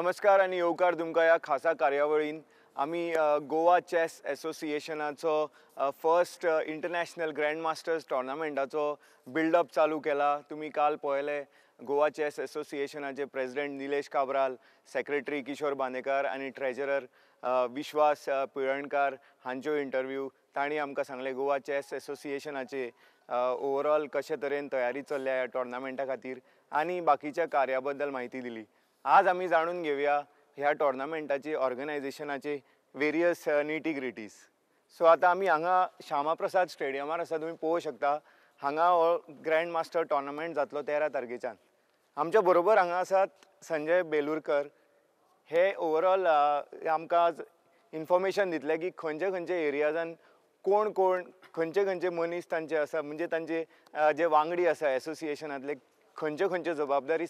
नमस्कार आनी येवकार तुमकां ह्या खासा कार्यावळीन. आमी गोवा चॅस एसोसिएशनाचो फर्स्ट इंटरनॅशनल ग्रँड मास्टर्स टोर्नामेंटाचो बिल्डअप चालू केला. तुमी काल पळयले गोवा चॅस एसोसिएशनाचे president Nilesh Cabral, secretary Kishor Bandekar आनी ट्रेजरर विश्वास पिळणकार हांच्यो इंटरव्यू. तांणी आमकां सांगलें गोवा चॅस एसोसिएशनाचे ओवरऑल कशे तरेन तयारी चल्ल्या ह्या टोर्नामेंटा खातीर आनी बाकीच्या कार्या बद्दल म्हायती दिली. आज आमी जाणून घेवया ह्या टोर्नामेंटाची ऑर्गनायझेशनाचे वेरियस निटी-ग्रिटीज. सो आतां आमी हांगा श्यामा प्रसाद स्टेडियमार आसा. तुमी पळोवंक शकता हांगा हो ग्रँड मास्टर टोर्नामेंट जातलो 13 तारखेच्यान. आमच्या बरोबर हांगा आसात संजय बेलूरकर. हे ओवरऑल आमकां आज इन्फॉर्मेशन दितले की खंयचे खंयचे एरियाजान कोण कोण खंयचे खंयचे मनीस तांचे आसा, म्हणजे तांचे जे वांगडी आसा एसोसिएशनांतले खंयचे खंयचे जबाबदारी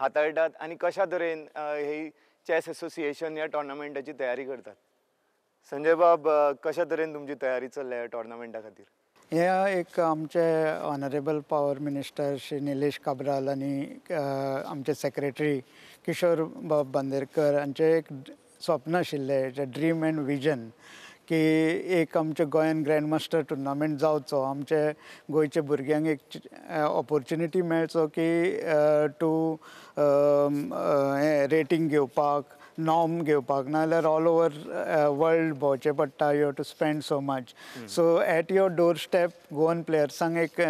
हाताळटात आनी कशा तरेन ही चॅस एसोसिएशन ह्या टोर्नामेंटाची तयारी करतात. संजय बाब, कशा तरेन तुमची तयारी चल्ल्या ह्या टोर्नामेंटा खातीर? हे एक आमचे honourable power minister Shri Nilesh Cabral आनी आमचे सेक्रेटरी किशोर बाब बांदेरकर हांचें एक स्वप्न आशिल्लें, ड्रीम एंड विजन, की एक आमच्या गोंयान ग्रँड मास्टर टुर्नामेंट जावचो, आमचे गोंयच्या भुरग्यांक एक ऑपोर्चुनिटी मेळचो की टू हें रेटींग घेवपाक, नॉर्म घेवपाक, नाजाल्यार ऑल ओवर वर्ल्ड भोंवचें पडटा. You have to spend so much. So at your door step Goan प्लेयर्सांक एक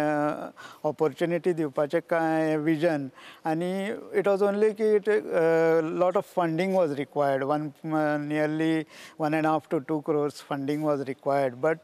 ऑपोर्चुनिटी दिवपाचें कांय विजन. आनी it was only की it lot of funding was required, one nearly 1.5 to 2 crores funding was required. But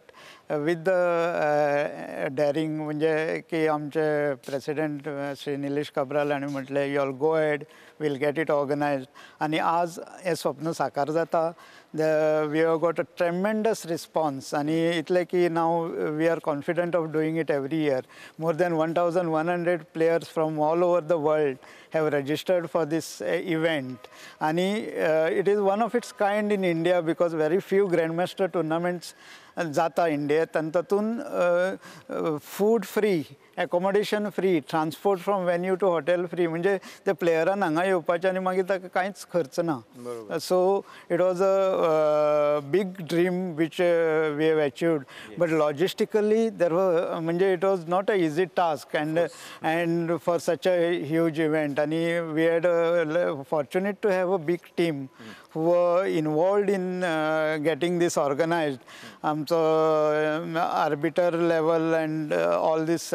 with the daring म्हणजे की आमचे president Shri Nilesh Cabral हांणी म्हटलें, you all go ahead, we'll get it organised. आनी आज हें स्वप्न साकार जाता. We have got a tremendous response आनी इतलें की now we are confident of doing it every year. More than 1100 players from all over the world have registered for this event. आनी it is one of its kind in India because very few grandmaster tournaments जाता इंडियेंत आनी तातूंत food free, accommodation free, transport from venue to hotel free, म्हणजे ते प्लेयरान हांगा येवपाचें आनी मागीर ताका कांयच खर्च ना. So it was a big dream which we have achieved. But logistically there म्हणजे it was not a easy task and for such a huge event. आनी we had fortunate to have a big team who were involved in getting this organized. आमचो arbiter level and all this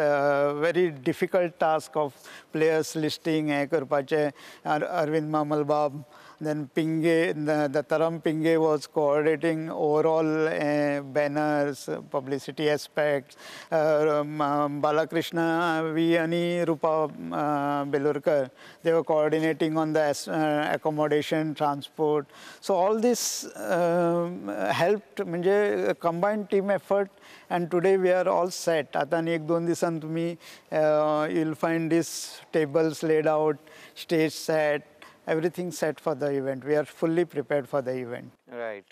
very difficult task of players listing हें करपाचें Arvind मामलबाब, then Pinge, Dattaram Pinge was coordinating overall banners, publicity aspects. Balakrishna V आणि Rupa Belurkar, they were coordinating on the accommodation, transport. So all this helped, म्हणजे combined team effort, and today we are all set. आता आनी एक दोन दिसान तुमी you will find this tables laid out, stage set, everything set for the event. We are fully prepared for the event. Right.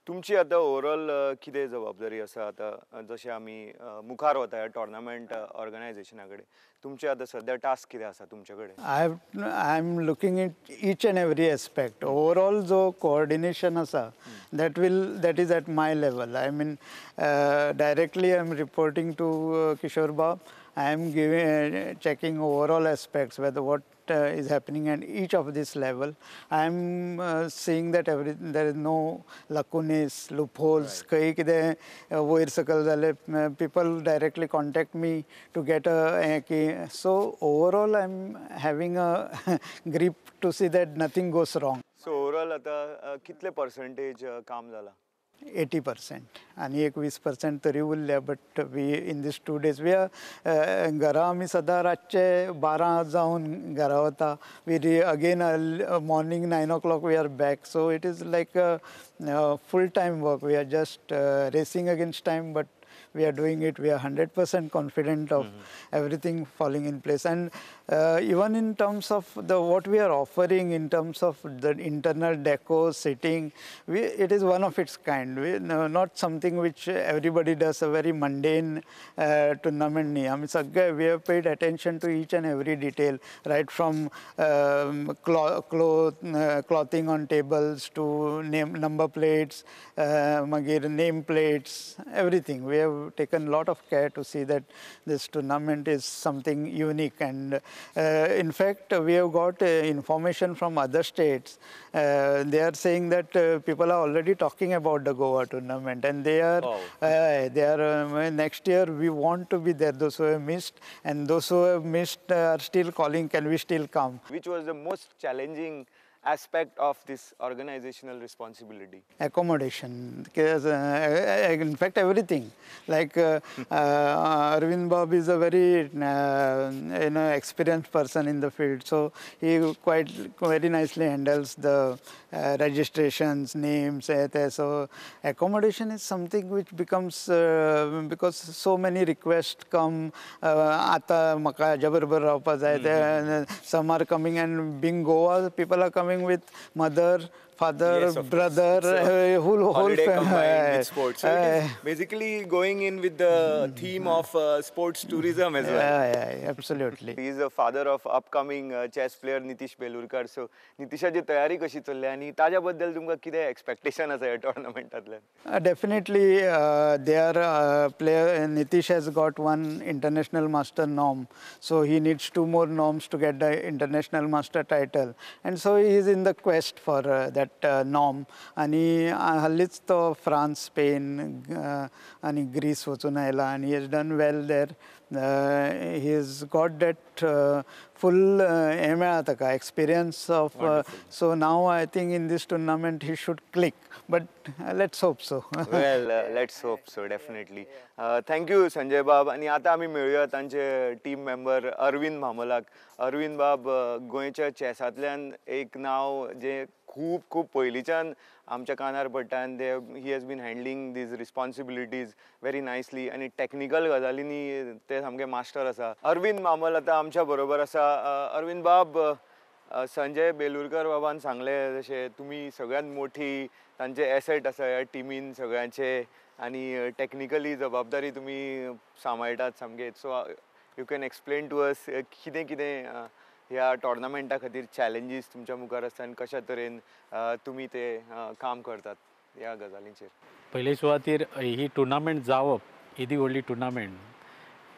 तुमची आतां overall कितें जबाबदारी आसा आतां जशें आमी मुखार वता ह्या टोर्नामेंट ऑर्गनायझेशना कडेन, तुमचे आतां सद्या टास्क कितें आसा तुमचे कडेन? I am looking at each and every aspect. Overall जो कोऑर्डिनेशन आसा that is at my level. I mean directly I am reporting to Kishore Bab. I am giving checking overall aspects, whether what is happening at each of this level. I am seeing that there is no lacunas, loopholes. खंय कितें वयर सकयल जालें, people directly contact me to get a की. So overall I am having a grip to see that nothing goes wrong. So overall आतां कितले percentage काम जालां? 80% आनी एक 20% तरी उरल्या. But we in this 2 days we are घरा आमी सदां रातचे 12 जावन घरा वता. We again morning 9 o'clock we are back. So it is like full time work. We are just racing against time, but we are doing it, we are 100% confident of everything falling in place. And even in terms of the what we are offering in terms of the internal deco, sitting, it is one of its kind. We, no, not something which everybody does, a very mundane tournament न्ही. आमी सगळे we have paid attention to each and every detail, right from clothing on tables to name number plates, मागीर name plates, everything. We have taken lot of care to see that this tournament is something unique. And in fact, we have got information from other states. They are saying that people are already talking about the Goa tournament, and they are they are next year we want to be there. Those who have missed, and those who have missed are still calling, can we still come? Which was the most challenging aspect of this organizational responsibility? Accommodation, because, in fact everything. Like Arvind Bab is a very you know, experienced person in the field, so he quite very nicely handles the registrations, names, so accommodation is something which becomes, because so many requests come, आता म्हाका हाज्या बरोबर रावपा जाय, some are coming, and being Goa, people are coming with mother, father, yes, brother, whole holiday combined with sports. So it is basically going in with the theme of sports tourism as well. Yeah, yeah, absolutely. He is the father of upcoming chess player Nitish Belurkar. So Nitishaची तयारी कशी चल्ल्या आनी ताज्या बद्दल तुमकां कितें expectation आसा ह्या टुर्नामेंटांतल्यान? Definitely, they are player. Nitish has got one international master norm, so he needs 2 more norms to get the international master title, and so he is in the quest for that norm. आनी हल्लीच तो France, Spain आनी Greece वचून आयला, आनी he has done well there. He has got that full हें मेळ्ळा ताका experience of, so now I think in this tournament he should click, but let's hope so. Well, let's hope so, definitely. Thank you Sanjay बाब. आनी आतां आमी मेळुया तांचे team member Arvind म्हामलाक. Arvind बाब, गोंयच्या चॅसांतल्यान एक नांव जें खूब खूब पयलींच्यान आमच्या कानार पडटा, आनी ते he has been handling these responsibilities very nicely, आनी टॅक्निकल गजालींनी ते सामके मास्टर आसा. अरविंद म्हामल आतां आमच्या बरोबर आसा. अरविंद बाब, संजय बेलुरकर बाबान सांगलें जशें तुमी सगळ्यांत मोठी तांचे एसेट आसा ह्या टिमीन सगळ्यांचे, आनी टॅक्निकली जबाबदारी तुमी सांबाळटात सामके. So you can explain to us कितें कितें ह्या टोर्नामेंटा खातीर चॅलेंजीस तुमच्या मुखार आसता आनी कशा तरेन तुमी ते काम करतात ह्या गजालींचेर? पयले सुवातीर ही टुर्नामेंट जावप, येदी व्हडली टुर्नामेंट,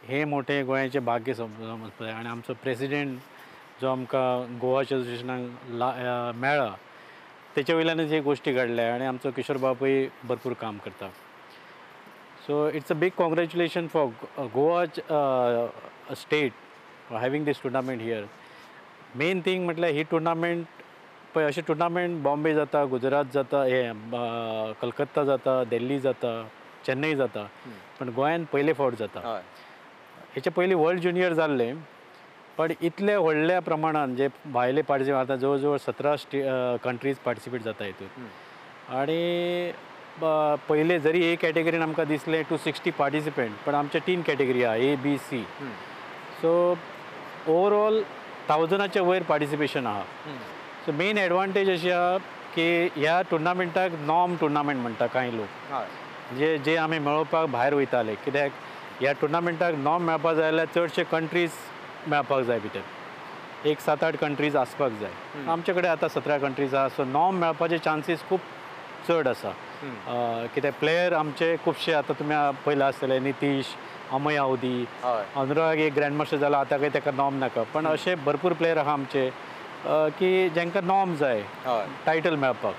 हें मोठें गोंयाचें भाग्य समजपाक जाय. आनी आमचो प्रेसिडेंट जो आमकां गोवा एसोसिएशनाक मेळ्ळा तेचे वयल्यानच हे गोश्टी घडल्या, आनी आमचो किशोर बाबूय भरपूर काम करता. So it's a big congratulation for Goa state for having this tournament here. Main thing म्हटल्यार ही टुर्नामेंट पळय, अशें टुर्नामेंट बॉम्बे जाता, गुजरात जाता, हे कलकत्ता जाता, दिल्ली जाता, चेन्नई जाता, पण गोंयान पयले फावट जाता. हेचे पयलीं वर्ल्ड ज्युनियर जाल्लें, पण इतले व्हडल्या प्रमाणान जे भायले पार्टिसिपेट आतां जवळ जवळ 17 कंट्रीज पार्टिसिपेट जाता हितून. आनी पयले जरी ए कॅटेगरीन आमकां दिसलें 260 पार्टिसिपेंट, पण आमचे 3 कॅटेगरी आहा, A B C. So overall 1000च्या वयर पार्टिसिपेशन आहा. सो मेन एडवांटेज अशी आहा की ह्या टुर्नामेंटाक नॉर्म टुर्नामेंट म्हणटा कांय लोक, जे जे आमी मेळोवपाक भायर वयताले, कित्याक ह्या टुर्नामेंटाक नॉर्म मेळपाक जाय जाल्यार चडशे कंट्रीज मेळपाक जाय, भितर एक 7-8 कंट्रीज आसपाक जाय. आमचे कडेन आतां 17 कंट्रीज आहा, सो नॉर्म मेळपाचे चान्सीस खूब चड आसा. कित्याक प्लेयर आमचे खुबशे आतां तुमी पळयला आसतले, नितीश, अमय आवदी, अनुराग एक ग्रँड मास्टर जाला, आतां काय ताका नॉर्म नाका, पण अशे भरपूर प्लेयर आहा आमचे की जांकां नॉर्म जाय टायटल मेळपाक.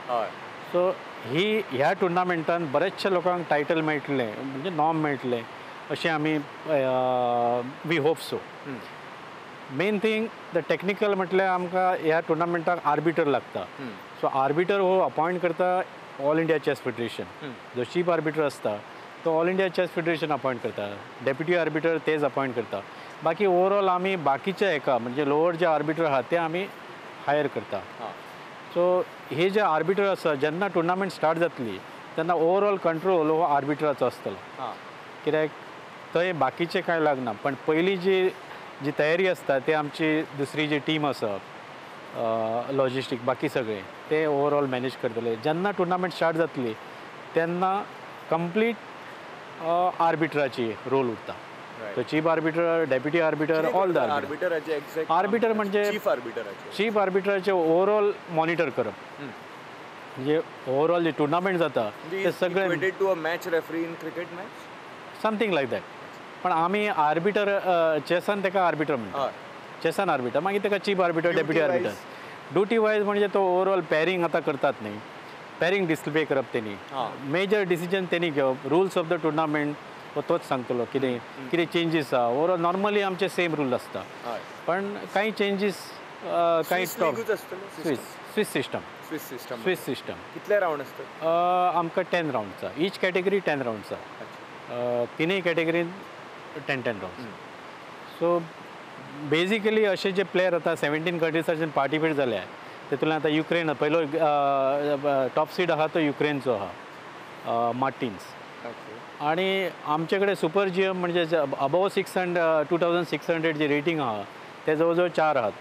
सो ही ह्या टुर्नामेंटान बरेचशे लोकांक टायटल मेळटलें, म्हणजे नॉर्म मेळटलें अशें आमी we hope so. Main thing the technical म्हटल्यार आमकां ह्या टुर्नामेंटाक आर्बिटर लागता. सो आर्बिटर हो अपॉयंट करता ऑल इंडिया चॅस फेडरेशन. जो चीफ आर्बिटर आसता तो all India chess federation appoint करता, डेप्युटी आर्बिटर तेच अपॉयंट करता. बाकी ओवरऑल आमी बाकीच्या एका म्हणजे लोअर जे आर्बिटर आहा ते आमी हायर करता. सो हे जे आर्बिटर आसा, जेन्ना टुर्नामेंट स्टार्ट जातली तेन्ना ओवरऑल कंट्रोल हो आर्बिटराचो आसतलो, कित्याक थंय बाकीचें कांय लागना पण पयलीं जी जी तयारी आसता ते आमची दुसरी जी टीम आसा लॉजिस्टीक बाकी सगळें ते ओवरऑल मॅनेज करतले. जेन्ना टुर्नामेंट स्टार्ट जातली तेन्ना कंप्लीट आर्बिटराची रोल उरता. तो chief arbiter, deputy arbiter, all the arbiter. Arbiter म्हणजे चीफ आर्बिटराचे, चीफ आर्बिटराचे ओवरऑल मॉनिटर करप, म्हणजे ओवरऑल जे टुर्नामेंट जाता ते सगळे to a match referee in cricket match, something like that. पण आमी आर्बिटर चेसान ताका आर्बिटर म्हणटा, चेसान आर्बिटर, मागीर ताका chief arbiter, deputy arbiter. Duty wise म्हणजे तो ओवरऑल पॅरिंग आतां करतात न्ही, पॅरिंग डिस्प्ले करप तेणी, मेजर डिसिजन तेणी घेवप, रुल्स ऑफ the tournament हो तोच सांगतलो कितें कितें चेंजीस आहा. ओवरऑल नॉर्मली आमचे सेम रूल आसता पण कांय चेंजीस कांय Swiss system, Swiss system. कितले रावंड आसतात? आमकां 10 रावंड्स, ईच कॅटेगरी 10 रावंड्स, तिनूय कॅटेगरीन 10 10 रावंड्स. सो बेजिकली अशे जे प्लेयर आतां 17 कंट्रीजाचे पार्टिसिपेट जाले तेतूंतल्यान आतां युक्रेन पयलो टॉप सीड आहा तो युक्रेनचो आहा, मार्टिन्स. आनी आमचे कडेन सुपर जी एम म्हणजे अबोव 600 2600 जी रेटींग आहा ते जवळ जवळ 4 आहात.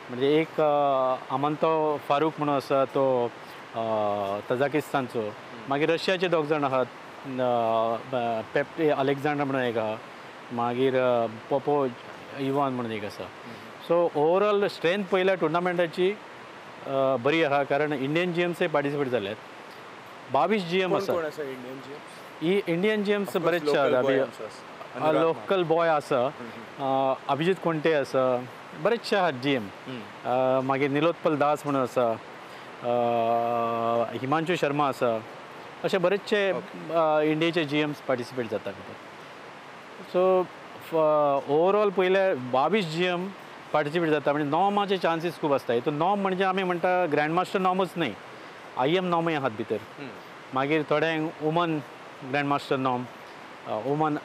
म्हणजे एक आमंतो फारूक म्हणून आसा तो तजाकिस्तानचो, मागीर रशियाचे 2 जाण आहात, पेप अलेक्झांडर म्हणून एक आहा, मागीर पोपो इवान म्हणून एक आसा. सो ओवरऑल स्ट्रेंथ पयल्या टुर्नामेंटाची बरी आहा, कारण इंडियन जी एम्सय पार्टिसिपेट जाल्यात, 22 जी एम आसा. ही इंडियन जी एम्स बरेचशे आहा, लोकल बॉय आसा, अभिजीत कोंटे आसा, बरेचशे आहात जी एम. मागीर निलोत्पल दास म्हणून आसा, हिमांशु शर्मा आसा, अशे बरेचशे इंडियेचे जी एम्स पार्टिसिपेट जाता भितर. सो ओवरऑल पयले 22 जी एम पार्टिसिपेट जाता, म्हणजे नॉमाचे चान्सीस खूब आसता. हितून नॉम म्हणजे आमी म्हणटा ग्रँड मास्टर नॉमच न्हय, I am नॉमय आहात भितर, मागीर थोड्यांक woman grand master norm, woman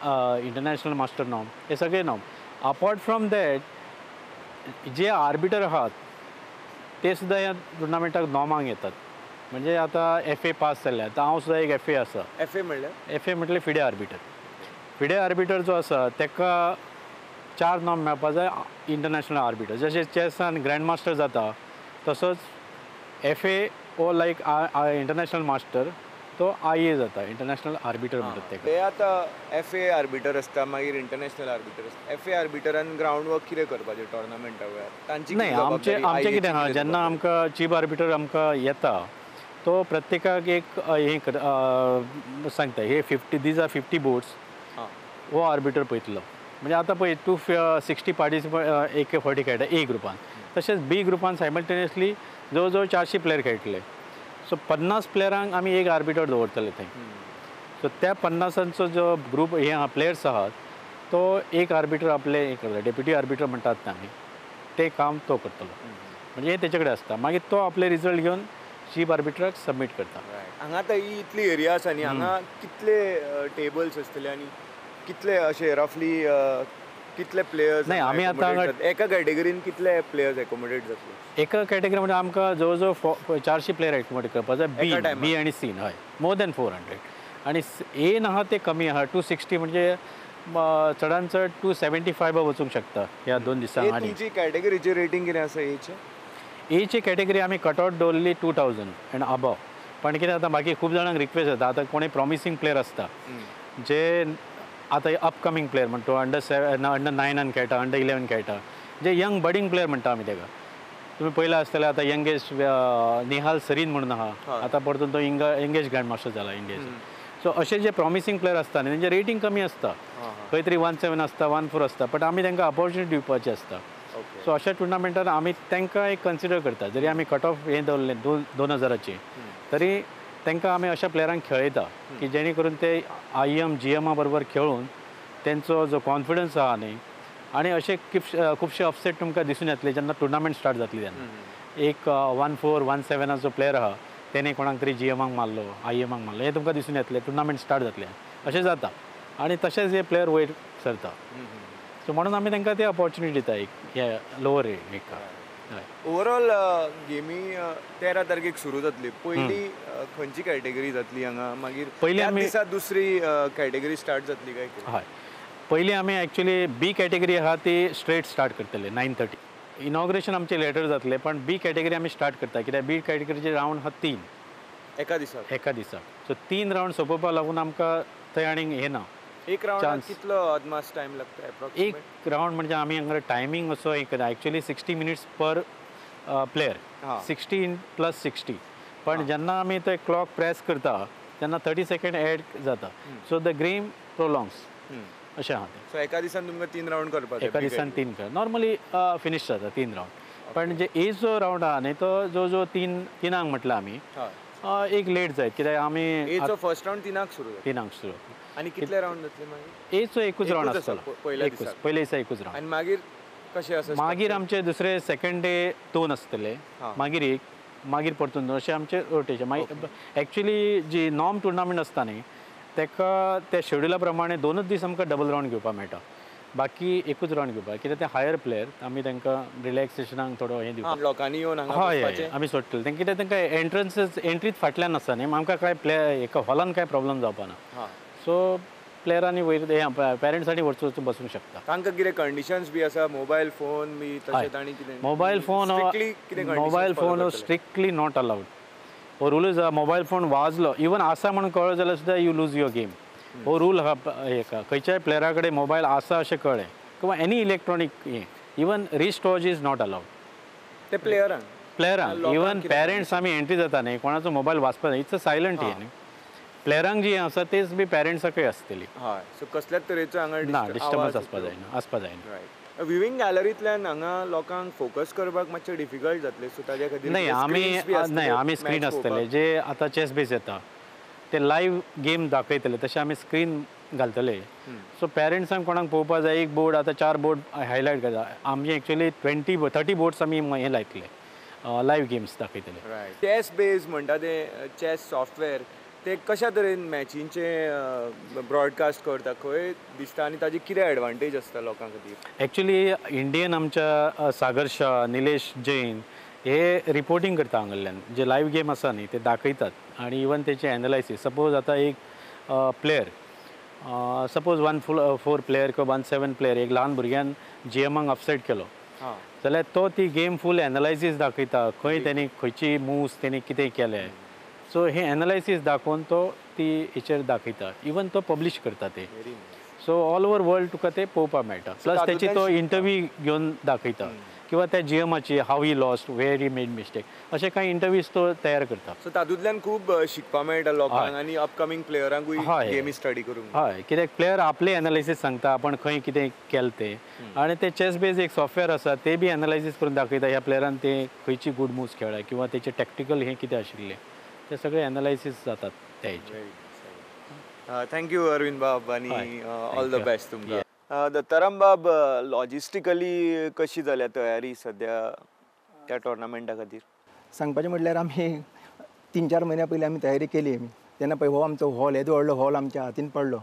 international master norm, हे सगळे नॉम. अपार्ट फ्रॉम that जे आर्बिटर आहात ते सुद्दां ह्या टुर्नामेंटाक नॉमांक येतात. म्हणजे आतां एफ ए पास जाल्ले, आतां हांव सुद्दां एक एफ ए आसा. एफ ए म्हणल्यार? एफ ए म्हटल्यार फिडे आर्बिटर. फिडे आर्बिटर जो आसा ताका 4 नॉम मेळपा जाय इंटरनॅशनल आर्बिटर. जशें चॅसान ग्रँड मास्टर जाता तसोच एफ ए हो लायक इंटरनॅशनल मास्टर, तो I ए जाता, इंटरनॅशनल आर्बिटर म्हणटात ताका. ते आतां एफ ए आर्बिटर आसता, मागीर इंटरनॅशनल आर्बिटर आसता. एफ ए आर्बिटरान ग्रावंड वर्क कितें करपाचें टोर्नामेंटा वेळार तांची? न्हय, आमचें आमचें कितें आहा, जेन्ना आमकां चीफ आर्बिटर आमकां येता तो प्रत्येकाक एक हें सांगता, हे 50 these are 50 boards हो आर्बिटर पळयतलो. म्हणजे आतां पळय 260 पार्टिसिपंट एक फावटी खेळटा ए ग्रुपान, तशेंच बी ग्रुपान सायमल्टेनियसली जवळ जवळ 400 प्लेयर खेळटले. सो 50 प्लेयरांक आमी एक आर्बिटर दवरतले थंय. सो त्या 50 जो ग्रूप हे आहा प्लेयर्स आहात तो एक आर्बिटर आपले हें करता, डेप्युटी आर्बिटर म्हणटात आमी, ते काम तो करतलो. म्हणजे हें तेचे कडेन आसता. मागीर तो आपले रिजल्ट घेवन चीफ आर्बिटराक सबमीट करता. हांगा आतां ही इतली एरिया आसा न्ही, हांगा कितले टेबल्स आसतले आनी कितले अशे रफली कितले प्लेयर्स? नाही, आमी आतां एका कॅटेगरीन कितले प्लेयर्स एकोमोडेट जातले? एका कॅटेगरी म्हणजे आमकां जवळ जवळ 400 प्लेयर एकोमोडेट करपाक जाय, बी बी आनी सीन. हय, मोर दॅन 400. आनी एन आहा ते कमी आहा, 260 म्हणजे चडान चड 275 वचूंक शकता ह्या 2 दिसांक. आनी तुमची कॅटेगरीची रेटींग कितें आसा एचे? एची कॅटेगरी आमी कट आउट दवरली 2000 एंड अबव. पण कितें जाता, बाकी खूब जाणांक रिक्वेस्ट जाता, आतां कोणूय प्रॉमिसींग प्लेयर आसता जे आतां अपकमींग प्लेयर म्हणटा, अंडर 7 अंडर 9 खेळटा, अंडर 11 खेळटा, जे यंग बडींग प्लेयर म्हणटा आमी ताका. तुमी पयला आसतले आतां यंगेस्ट निहाल सरीन म्हणून आहा, आतां परतून तो यंगेस्ट ग्रँड मास्टर जाला इंडियेचो. सो अशे जे प्रॉमिसींग प्लेयर आसता न्ही तेंचे रेटींग कमी आसता, खंय तरी 1.7 आसता, 1.4 आसता, बट आमी तांकां ऑपॉर्च्युनिटी दिवपाची आसता. सो अशा टुर्नामेंटान आमी तांकां एक कन्सिडर करता. जरी आमी कट ऑफ हें दवरलें 2000 तरी तांकां आमी अशा प्लेयरांक खेळयता की जेणे करून ते I am जी एमा बरोबर खेळून तेंचो जो कॉन्फिडन्स आहा न्ही, आनी अशे खुबशे अपसेट तुमकां दिसून येतले जेन्ना टुर्नामेंट स्टार्ट जातली तेन्ना. एक 1.4 1.7 प्लेयर आहा तेणे कोणाक तरी जी एमाक मारलो, I एमाक मारलो, हें तुमकां दिसून येतलें टुर्नामेंट स्टार्ट जातलें अशें जाता. आनी तशेंच हे प्लेयर वयर सरता. सो म्हणून आमी तांकां ती ऑपॉर्च्युनिटी दिता एक हे लोवर एक. ओवरऑल गेमी 13 तारखेक सुरू जातली. पयली खंयची कॅटेगरी जातली हांगा, मागीर पयली आमी दिसा दुसरी कॅटेगरी स्टार्ट जातली काय? हय, पयली आमी एक्चुअली बी कॅटेगरी आहा ती स्ट्रेट स्टार्ट करतले 9:30. इनॉग्रेशन आमचें लेटर जातलें, पण बी कॅटेगरी आमी स्टार्ट करता कित्याक बी कॅटेगरीचे रावंड आहा 3 एका दिसाक, एका दिसाक. सो 3 रावंड सोंपोवपाक लागून आमकां थंय आनीक हें ना. एक रावंड कितलो अदमास टायम लागता अप्रॉक्सिमेट? एक रावंड म्हणजे आमी हांगा टायमींग असो एक एक्चुअली 60 मिनिट्स पर प्लेयर, 60 प्लस 60. पण जेन्ना आमी ते क्लॉक प्रेस करता तेन्ना 30 सेकेंड एड जाता. सो the game प्रोलॉंग्स अशें आहा तें. सो एका दिसान तुमकां 3 रावंड करपाक? एका दिसान 3 कर नॉर्मली फिनीश जाता 3 रावंड. पण जे एजो रावंड आहा न्ही तो जो जो 3 म्हटलं आमी एक लेट जायत कित्याक आमी एचो फर्स्ट रावंड 3 सुरू जाता. 3 सुरू. आनी कितले रावंड जातले मागीर? एचो एकूच रावंड आसतलो पयल्या दिसा, पयल्या दिसा एकूच रावंड. आनी मागीर कशें आसा? मागीर आमचे दुसरे सेकंड डे 2 आसतले, मागीर 1, मागीर परतून 2, अशें आमचें रोटेशन. मागीर एक्चुअली जी नॉर्म टुर्नामेंट आसता न्ही ताका त्या शेड्युला प्रमाणे 2 दीस आमकां डबल रावंड घेवपाक मेळटा, बाकी एकूच रावंड घेवपाक कित्याक ते हायर प्लेयर आमी तांकां रिलॅक्सेशनाक थोडो हें दिवपाक लोकांनी येवन हय हय आमी सोडटले तांकां कित्याक तांकां एंट्रन्सीस एंट्रीच फाटल्यान आसता न्ही, आमकां कांय प्लेयर एका हॉलान कांय प्रॉब्लम जावपा ना. सो प्लेयरांनी वयर पेरंट्सांनी वचून बसूंक शकता. तांकां कितें कंडिशन्स बी आसा? मोबायल फोन बी तशें आनी कितें? मोबायल फोन, मोबायल फोन हो स्ट्रिक्टली not allowed. हो रूलच आहा. मोबायल फोन वाजलो इवन आसा म्हणून कळ्ळो जाल्यार सुद्दां you lose your game. हो रूल आहा हेका खंयच्याय प्लेयरा कडेन मोबायल आसा अशें कळ्ळें किंवा एनी इलेक्ट्रॉनीक हें, even wrist watch is not allowed. ते प्लेयरांक, प्लेयरांक इवन पेरंट्स आमी एंट्री जाता न्ही कोणाचो मोबायल वाजपा जाय, it's a silent हें न्ही. प्लेयरांक जी आसा तेच बी पेरंट्साकय आसतली. हय, सो कसल्याच तरेचो हांगा ना डिस्टर्बन्स आसपा जायना, आसपा जायना. रायट. व्हिविंग गॅलरींतल्यान हांगा लोकांक फोकस करपाक मातशें डिफिकल्ट जातलें, सो ताज्या खातीर नाही आमी नाही आमी स्क्रीन आसतले जे आतां चॅस बेस येता ते लायव्ह गेम दाखयतले तशें आमी स्क्रीन घालतले. सो पेरंट्सांक कोणाक पळोवपाक जाय एक बोर्ड आतां 4 बोर्ड हायलायट करता आमचे. एक्चुअली 20-30 बोर्ड्स आमी हें लायतले, लायव्ह गेम्स दाखयतले. रायट. चॅस बेस म्हणटा ते चॅस सॉफ्टवेअर ते कशा तरेन मॅचींचे ब्रॉडकास्ट करता खंय दिसता आनी ताजी कितें एडवांटेज आसता लोकां खातीर? एक्चुअली इंडियन आमच्या सागर शाह, निलेश जैन हे रिपोर्टींग करता हांगल्ल्यान. जे लायव्ह गेम आसा न्ही ते दाखयतात आनी इवन तेचे एनालायसीस. सपोज आतां एक प्लेयर सपोज 1-4 प्लेयर किंवा 1-7 प्लेयर एक ल्हान भुरग्यान जीएमाक अपसेट केलो जाल्यार तो ती गेम फूल एनालायसीस दाखयता, खंय तेणी खंयची मुव्स तेणी कितें केलें. सो हे एनालायसीस दाखोवन तो ती हेचेर दाखयता, इवन तो पब्लीश करता ते. सो ऑल ओवर वर्ल्ड तुका ते पळोवपाक मेळटा. प्लस तेची तो इंटरव्यू घेवन दाखयता किंवा त्या जीएमाची how he lost, where he made mistake, अशे कांय इंटरव्यूज तो तयार करता. सो तातूंतल्यान खूब शिकपाक मेळटा लोकांक आनी अपकमींग प्लेयरांकूय गेमी स्टडी करूंक. हय, कित्याक प्लेयर आपले एनालायसीस सांगता आपण खंय कितें केलें तें, आनी ते चॅस बेज एक सॉफ्टवेअर आसा ते बी एनालायसीस करून दाखयता ह्या प्लेयरान ते खंयची गूड मुव्स खेळ्ळा किंवा तेचे टॅक्टिकल हें कितें आशिल्लें ते सगळे एनालायसीस जातात त्या हेचेर. Thank you Arvind बाब आनी ऑल the best तुमकां. दत्ताराम बाब, लॉजिस्टिकली कशी जाल्या तयारी सद्या त्या टोर्नामेंटा खातीर? सांगपाचें म्हटल्यार आमी 3-4 म्हयन्या पयलीं आमी तयारी केली. आमी तेन्ना पळय हो आमचो हॉल येदो व्हडलो हॉल आमच्या हातीन पडलो.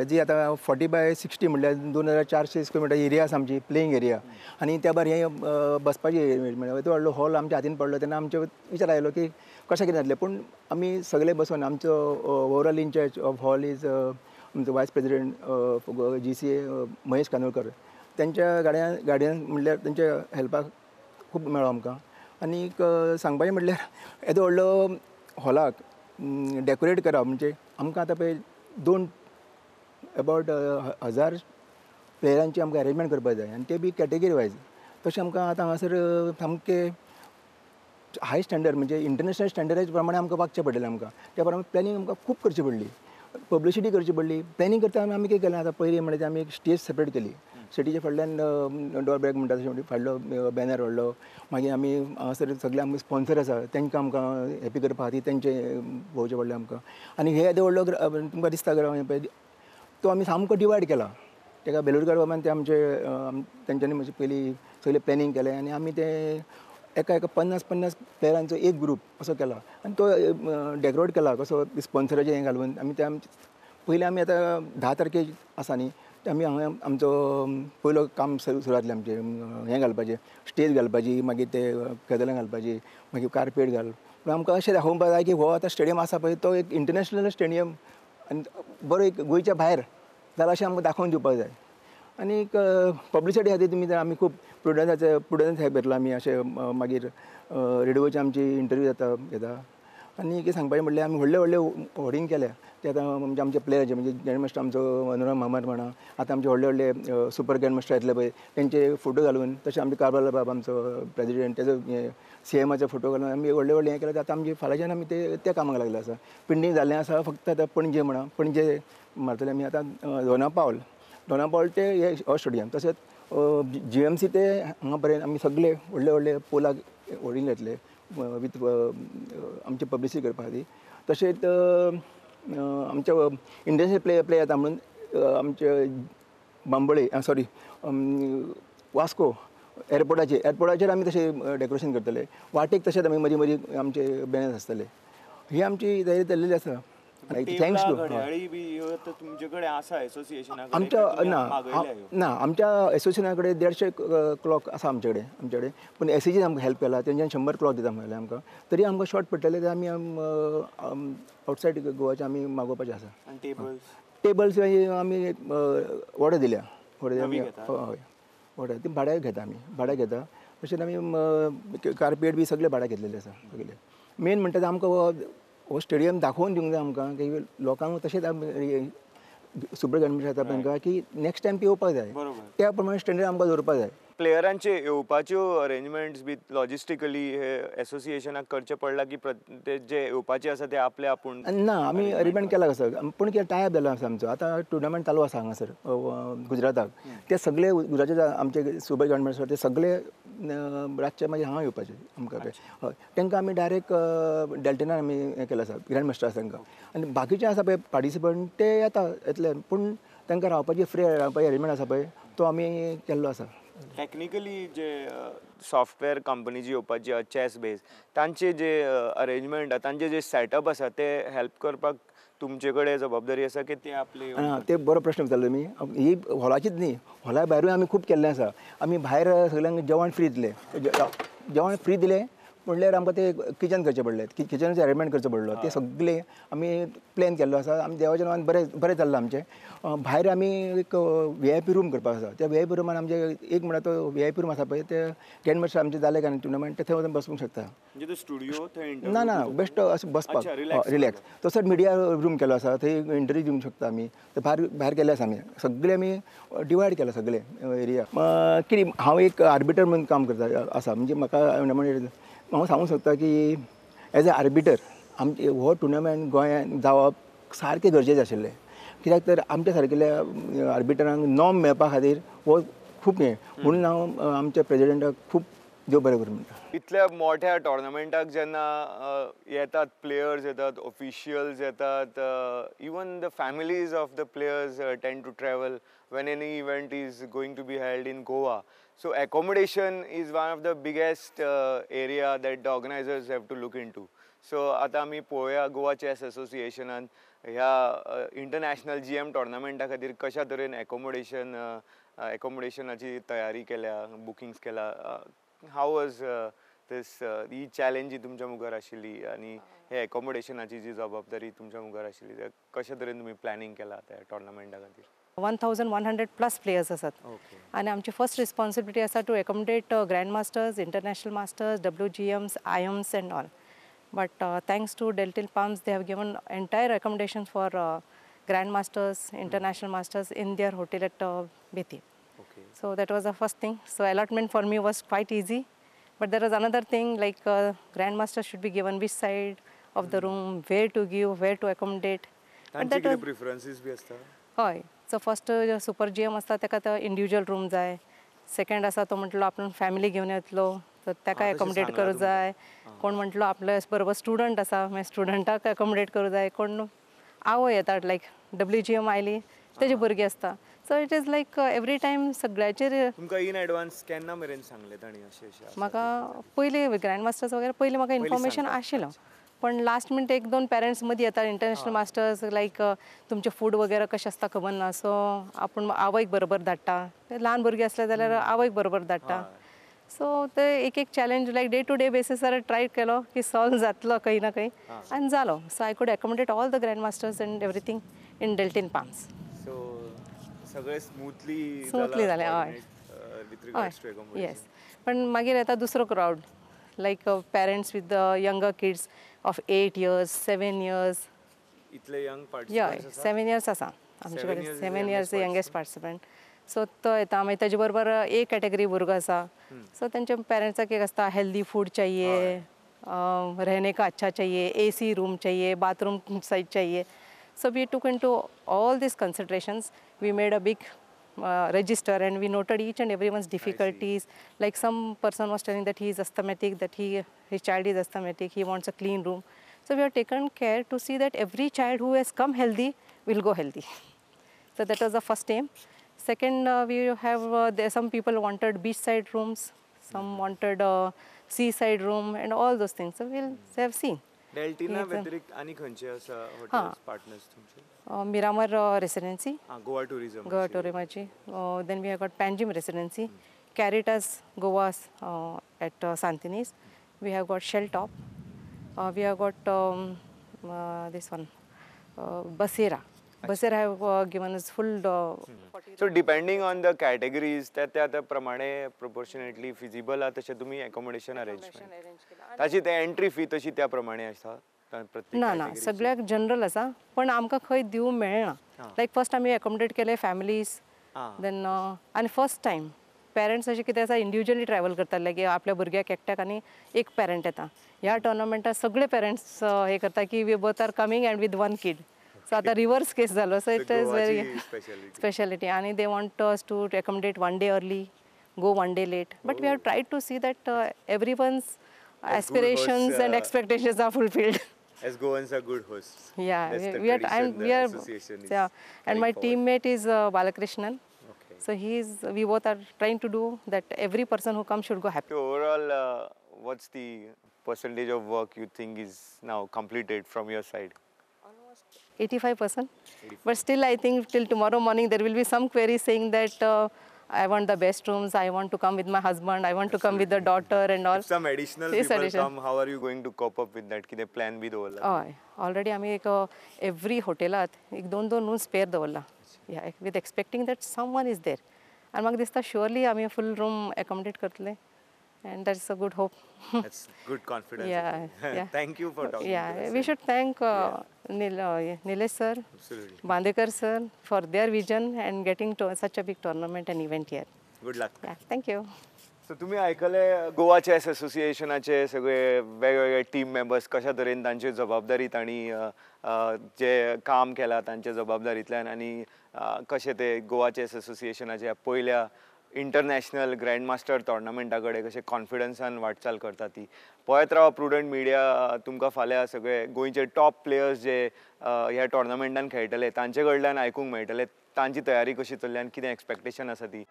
जी आतां 40x60 म्हटल्यार 2400 स्क्वेअर मिटर एरिया आसा आमची प्लेइंग एरिया, आनी त्या भायर हें बसपाची म्हळ्यार येदो व्हडलो हॉल आमच्या हातीन पडलो. तेन्ना आमचो विचार आयलो की कशें कितें जातलें, पूण आमी सगळे बसून आमचो overall incharge of hall is आमचो vice president GCA Mahesh Kanolkar, तेंच्या गाडयान म्हणल्यार तेंच्या हेल्पाक खूब मेळ्ळो आमकां. आनीक सांगपाचें म्हटल्यार येदो व्हडलो हॉलाक डेकोरेट करप म्हणजे आमकां आतां पळय 2 अबावट 1000 प्लेयरांची आमकां अरेंजमेंट करपाक जाय आनी ते बी कॅटेगरी वायज. तशें आमकां आतां हांगासर सामकें हाय स्टँडर्ड म्हणजे इंटरनॅशनल स्टँडर्डाचे प्रमाणे आमकां वागचें पडलें. आमकां त्या प्रमाणे प्लॅनिंग आमकां खूब करची पडली, पब्लिसिटी करची पडली. प्लॅनिंग करता आमी कितें केलें आतां पयलीं म्हणल्यार आमी एक स्टेज सेपरेट केली. स्टेजीच्या फाटल्यान डोर बॅग म्हणटा तशें फाटलो बॅनर व्हडलो, मागीर आमी हांगासर सगळे आमकां स्पॉन्सर आसा तांकां आमकां हॅपी करपा खातीर तेंचें भोंवचें पडलें आमकां. आनी हे येदो व्हडलो तुमकां दिसता ग्रावंड पळय तो आमी सामको डिवायड केला. ताका बेलुरकार बाबान ते आमचे तेंच्यांनी मातशें पयलीं सगळें प्लॅनिंग केलें आनी आमी तें एका एका 50-50 प्लेयरांचो एक ग्रूप असो केला आनी तो डेकोरेट केला कसो स्पॉन्सराचें हें घालून. आमी ते आमचे पयलीं आमी आतां 10 तारखेर आसा न्ही ते आमी हांगा आमचो पयलो काम सुरू जातलें आमचें हें घालपाचें स्टेज घालपाची मागीर ते कदेलां घालपाची मागीर कार्पेट घाल पूण आमकां अशें दाखोवपाक जाय की हो आतां स्टेडियम आसा पळय तो एक इंटरनॅशनल स्टेडियम आनी बरो एक गोंयच्या भायर जाल्यार अशें आमकां दाखोवन दिवपाक जाय आनीक पब्लिसिटी खातीर तुमी आमी खूब प्रुडन्साचे प्रुडन्स हें घेतला आमी अशें मागीर रेडियोचे आमची इंटरव्यू जाता घेता आनी कितें सांगपाचें म्हणल्यार आमी व्हडले व्हडले होर्डिंग केल्या ते आतां म्हणजे आमचे प्लेयराचे म्हणजे ग्रँड मास्टर आमचो अनुराग मामर म्हणा आतां आमचे व्हडले व्हडले सुपर ग्रँड मास्टर येतले पळय तेंचे फोटो घालून तशें आमचे कारबार बाब आमचो प्रेजिडेंट तेजो सी एमाचो फोटो घालून आमी व्हडले व्हडले हें केलें आतां आमचे फाल्यांच्यान आमी ते त्या कामाक लागले आसा प्रिंटींग जाल्लें आसा फक्त आतां पणजे म्हणा पणजे मारतले आमी आतां दोना पावल दोना पावल ते हे हो स्टेडियम तशेंच जी एम सी ते हांगा पर्यंत आमी सगळे व्हडले व्हडले पोलाक होर्डिंग घातले विथ आमची पब्लिसिटी करपा खातीर तशेंच आमच्या इंटरनॅशनल प्ले प्ले येता म्हणून आमचे बांबोळे सॉरी वास्को एअरपोर्टाचेर एअरपोर्टाचेर आमी तशें डेकोरेशन करतले वाटेक तशेंच आमी मदीं मदीं आमचे बॅनर्स आसतले ही आमची तयारी चल्लेली आसा. Thanks to आमच्या ना ना आमच्या एसोसिएशना कडेन 150 क्लॉक आसा आमचे कडेन आमचे कडेन पूण एसएजीन आमकां हेल्प केला तेंच्यान 100 क्लॉक दिता म्हणलें आमकां तरी आमकां शॉर्ट पडटलें ते आमी आवटसायड गोवाचे आमी मागोवपाचें आसा. टेबल्स आमी ऑर्डर दिल्या ऑर्डर आमी हय ऑर्डर ती भाड्याक घेता आमी भाड्याक घेता तशेंच आमी कार्पेट बी सगळें भाड्याक घेतलेलें आसा सगळें. मेन म्हणटा ते आमकां हो स्टेडियम दाखोवन दिवंक जाय आमकां की लोकांक तशेंच सुपर ग्रँड मास्टर जाता तांकां की नेक्स्ट टायम ती येवपाक जाय त्या प्रमाणे स्टँडर्ड आमकां दवरपाक जाय. प्लेयरांचे येवपाच्यो अरेंजमेंट्स बी लॉजिस्टिकली हे एसोसिएशनाक करचें पडलां की ते जे येवपाचे आसा ते आपले आपूण ना आमी अरेंजमेंट केला कसो पूण कितें टायप जाला आसा आमचो आतां टुर्नामेंट चालू आसा हांगासर गुजराताक ते सगळे गुजराताचे आमचे सुपर ग्रँड मास्टर ते सगळे रातचे मागीर हांगा येवपाचे आमकां हय तांकां आमी डायरेक्ट डेल्टनान आमी हें केलें आसा ग्रँड मास्टर आसा तांकां आनी बाकीचे आसा पळय पार्टिसिपंट ते येता येतले पूण तांकां रावपाची फ्री रावपाची अरेंजमेंट आसा पळय तो आमी केल्लो आसा. टॅक्निकली जे सॉफ्टवेअर कंपनी जी येवपाची आसा चॅस बेज तांचे जे अरेंजमेंट आसा तांचे जे सेटअप आसा ते हेल्प करपाक तुमचे कडेन जबाबदारी आसा की ते आपले ते बरो प्रश्न विचारलो तुमी. ही हॉलाचीच न्ही हॉला भायरूय आमी खूब केल्लें आसा. आमी भायर सगळ्यांक जेवण फ्री दिलें जेवण फ्री दिलें म्हणल्यार आमकां ते किचन करचें पडलें किचनाचें अरेंजमेंट करचो पडलो ते सगळें आमी प्लॅन केल्लो आसा. आमी देवाच्या नांवान बरें बरें चल्लां आमचें. भायर आमी एक व्ही I P room करपाक आसा त्या व्ही I P रुमान आमचे एक म्हणल्यार तो व्ही I P room आसा पळय ते ग्रँड मास्टर आमचे जाले काय टुर्नामेंट ते थंय वचून बसूंक शकता. स्टुडियो ना ना बेस्ट अशें बसपाक रिलॅक्स. तसोच मिडिया रूम केलो आसा थंय इंटरव्यू दिवंक शकता आमी ते भायर भायर केल्ले आसा आमी सगळे आमी डिवायड केला सगळे एरिया. कितें हांव एक आर्बिटर म्हणून काम करता आसा म्हणजे म्हाका हांव सांगूंक शकता की एज अ आर्बिटर आमचे हो टुर्नामेंट गोंयांत जावप सारकें गरजेचें आशिल्लें कित्याक तर आमच्या सारकेल्या आर्बिटरांक नॉर्म मेळपा खातीर हो खूब हें म्हणून हांव आमच्या प्रेजिडेंटाक खूब देव बरें करूं म्हणटा. इतल्या मोठ्या टोर्नामेंटाक जेन्ना येतात प्लेयर्स येतात ऑफिशियल्स येतात even the families of the players tend to travel when any event is going to be held in Goa. So accommodation is one of the biggest area that the organizers have to look into. So आता आमी पळोवया Goa chess एसोसिएशनान ह्या international G M टोर्नामेंटा खातीर कशा तरेन accommodation एकोमोडेशनाची तयारी केल्या bookings केल्या. हाव वॉज दीस ही चॅलेंज जी तुमच्या मुखार आशिल्ली आनी हे एकोमोडेशनाची जी जबाबदारी तुमच्या मुखार आशिल्ली कशा तरेन तुमी प्लॅनिंग केला त्या टोर्नामेंटा खातीर? 1100 प्लस प्लेयर्स आसात आनी आमची फर्स्ट रिस्पॉन्सिबिलिटी आसा to accommodate grand masters international masters W G Ms I Ms and all. But thanks to Deltin Palms they have given entire accommodation for grand masters international masters in their hotel at Betim. So that was the first thing. So allotment for me was quite easy. But there was another thing like grand master should be given which side of the room, where to give, where to accommodate. तांचे कितें प्रिफरन्सीस बी आसता? हय. So first super G M आसता ताका तो individual room जाय. Second आसा तो म्हटलो आपण फॅमिली घेवन येतलो तर ताका एकोमोडेट करूं जाय. कोण म्हटलो आपल्या बरोबर स्टुडंट आसा मागीर स्टुडंटाक एकोमोडेट करूं जाय. कोण आवय येतात लायक डब्ल्यू जी एम आयली तेजे भुरगे आसता. So it is like every time सगळ्याचेर. तुमकां इन एडवान्स केन्ना मेरेन सांगलें तांणी अशें अशें? म्हाका पयलीं ग्रँड मास्टर्स वगैरे पयलीं म्हाका इन्फॉर्मेशन आशिल्लो. पण लास्ट मिनट एक दोन पेरंट्स मदीं येता इंटरनॅशनल मास्टर्स लायक तुमचें फूड वगैरे कशें आसता खबर ना, सो आपूण आवयक बरोबर धाडटा, ल्हान भुरगीं आसले जाल्यार आवयक बरोबर धाडटा. सो ते एक एक challenge like day to day बेसिसार try केलो की सॉल्व जातलो खंय ना खंय आनी जालो. So I could accommodate all the grand masters and everything in Deltin Palms. So सगळें स्मूथली स्मूथली जालें. हय हय येस. पण मागीर येता दुसरो crowd like parents with the younger kids of 8 years 7 years. इतले यंग पार्टिसिपंट्स? 7 इयर्स आसा आमचे कडेन, 7 इयर्स यंगेस्ट पार्टिसिपंट. सो तो येता, मागीर ताजे बरोबर ए कॅटेगरी भुरगो आसा. सो तेंच्या पेरंट्साक एक आसता हेल्दी फूड चाहिए, रहने का अच्छा चाहिए, ए सी रूम चाहिए, बाथरूम साइज चाहिए. So we took into all these considerations. We made a big register and we noted each and everyone's difficulties. Like some person was telling that he is asthmatic, that his child is asthmatic, he wants a clean room. So we have taken care to see that every child who has come healthy will go healthy. So that was the first aim. Second, we have there some people wanted beachside rooms, some wanted seaside room and all those things. So we'll have seen. Deltina व्यतिरिक्त आनी खंयचे आसा hotels partners तुमचे? Miramar Residency, Goa tourism, Goa टुरिजमाची. Then we have got Panjim Residency, Caritas Goa at Santinez, we have got Shell Top, we have got this one Basera. Basera have given us full. So depending on the categories त्या त्या प्रमाणे proportionately feasible आहा तशें तुमी accommodation arrangement, ताची ते entry fee तशी त्या प्रमाणे आसा? ना ना, सगळ्याक जनरल आसा, पण आमकां खंय दिवंक मेळना. लायक फर्स्ट आमी एकोमोडेट केले फॅमिलीज, देन आनी फर्स्ट टायम पेरंट्स अशें कितें आसा इंडिविज्युअली ट्रॅवल करताले की आपल्या भुरग्याक एकट्याक आनी एक पेरंट येता. ह्या टोर्नामेंटाक सगळे पेरंट्स हे करता की we both are coming and with one kid. So आता रिवर्स केस जालो. So it is very speciality. आनी they want us to accommodate one day early, go one day late, but we have tried to see that everyone's aspirations and expectations are fulfilled. As Goans are good hosts. Yeah, that's the we are, tradition, and we are, association is yeah, and my forward. Teammate is Balakrishnan. Okay. So he is, we both are trying to do that every person who comes should go happy. So overall, what's the percentage of work you think is now completed from your side? Almost 85%. But still I think till tomorrow morning there will be some query saying that I want the best rooms, I want to come with my husband, I want to come with the daughter and all. If some additional people come, how are you going to cope up with that? कितें plan बी दवरला? हय, already आमी एक every हॉटेलात एक दोन दोन room spare दवरला, with expecting that someone is there. आनी म्हाका दिसता शुअरली आमी फूल रूम एकोमोडेट करतले and that's a good hope. That's good confidence. Yeah, yeah. Thank you for talking yeah, to us. We should thank Nilesh sir, absolutely, Bandekar sir for their vision and getting to such a big tournament and event here. Good luck. Yeah, thank you. So तुम्ही आयकले Goa chess असोसिएशनाचे सगळे वेगवेगळे team members कशा तरेन तांची जबाबदारी तांणी जे काम केला तांच्या जबाबदारींतल्यान आनी कशें ते गोवा चेस असोसिएशनाच्या पयल्या इंटरनॅशनल ग्रँड मास्टर टोर्नामेंटा कडेन कशें कॉन्फिडन्सान वाटचाल करता ती. पळयत रावा प्रुडंट मिडिया, तुमकां फाल्यां सगळे गोंयचे टॉप प्लेयर्स जे ह्या टोर्नामेंटान खेळटले तांचे कडल्यान आयकूंक मेळटले तांची तयारी कशी चल्ल्या आनी कितें एक्सपेक्टेशन आसा ती.